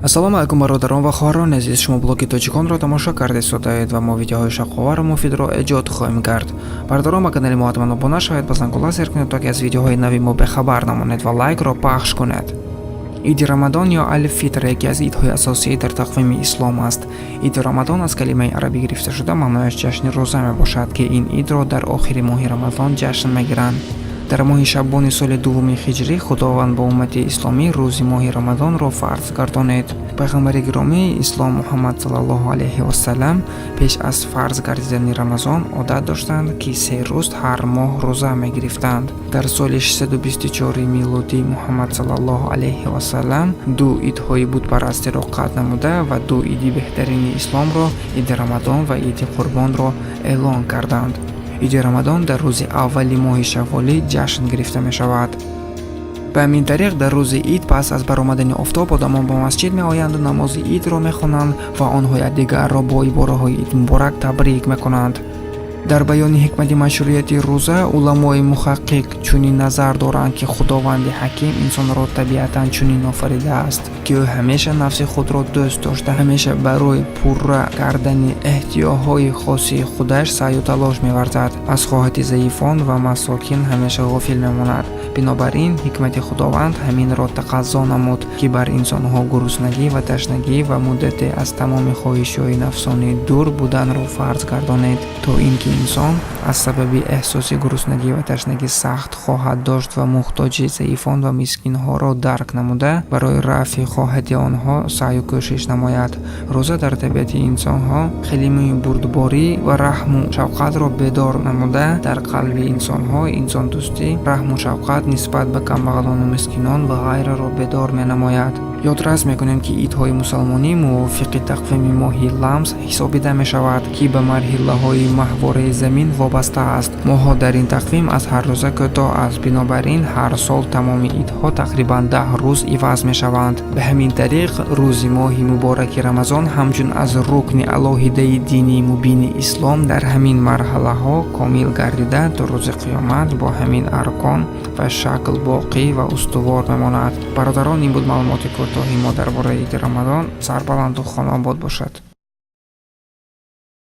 Ассалому алайкум, бародарон ва хоҳарони азиз! Шумо блоги тоҷиконро тамошо карда истодаед ва мо видеоҳои шавқовару муфидро эҷод хоҳем кард. Бародарон, ба канали мо ҳатман обуна шавед, ба зангула зер кунед, то ки аз видеоҳои нави мо бехабар намонед ва лайкро пахш кунед. Иди Рамадон ё Алфитр яке аз идҳои асосӣ дар тақвими ислом аст. Иди Рамадон аз калимаи арабӣ гирифта шуда, маънояш ҷашни рӯза мебошад, ки ин идро дар охири моҳи Рамазон ҷашн мегиранд. Дар моҳи шаъбони соли дуввуми ҳиҷрӣ Худованд ба уммати исломӣ рӯзи моҳи Рамазонро фарз гардонид. Пайғамбари гиромии ислом Муҳаммад саллаллоҳу алайҳи васалам пеш аз фарз гардидани Рамазон одат доштанд, ки 3 рӯз ҳар моҳ рӯза мегирифтанд. Дар соли 624 милодӣ Муҳаммад саллаллоҳу алайҳи васалам ду идҳои бутпарастиро қатъ намуда ва ду иди беҳтарини исломро, иди Рамадон ва иди Қурбонро, эълон карданд. Иди Рамадон дар рӯзи аввали моҳи шавволӣ ҷашн гирифта мешавад. Ба ҳамин тариқ, дар рӯзи ид пас аз баромадани офтоб одамон ба масҷид меоянду намози идро мехонанд ва онҳо якдигарро бо ибораҳои идмуборак табрик мекунанд. Дар баёни ҳикмати машруияти рӯза уламои муҳаққиқ чунин назар доранд, ки Худованди ҳаким инсонро табиатан чунин офаридааст, ки ӯ ҳамеша нафси худро дӯст дошта, ҳамеша барои пурра кардани эҳтиёҷҳои хоси худаш саъю талош меварзад, аз хоҳати заифон ва масокин ҳамеша ғофил мемонад. Бинобар ин ҳикмати Худованд ҳаминро тақаззо намуд, ки бар инсонҳо гуруснагӣ ва ташнагӣ ва муддате аз тамоми хоҳишҳои нафсонӣ дур буданро фарз гардонид, то ин ки инсон аз сабаби эҳсоси гуруснагӣ ва ташнагӣ сахт хоҳат дошт ва муҳтоҷи заифон ва мискинҳоро дарк намуда, барои рафъи хоҳати онҳо саъю кӯшиш намояд. Рӯза дар табиати инсонҳо ҳилму бурдборӣ ва раҳму шафқатро бедор намуда, дар қалби инсонҳо инсондӯстӣ, раҳму шафқат нисбат ба камбағалону мискинон ва ғайраро бедор менамояд. Ёдрас мекунем, ки идҳои мусалмонӣ мувофиқи тақвими моҳи ламс ҳисобида мешавад, ки ба марҳилаҳои маҳвораи замин вобаста аст. Моҳҳо дар ин тақвим аз ҳар рӯза кӯтоҳ аст, бинобар ин ҳар сол тамоми идҳо тақрибан 10 рӯз иваз мешаванд. Ба ҳамин тариқ, рӯзи моҳи мубораки Рамазон ҳамчун аз рукни алоҳидаи дини мубини ислом дар ҳамин марҳалаҳо комил гардида, то рӯзи қиёмат бо ҳамин аркон ва шакл боқӣ ва устувор мемонад. Бародарон, ин буд маълумоти кӯтоҳи мо дар бораи иди Рамазон. Сарбаланду хонаобод бошад.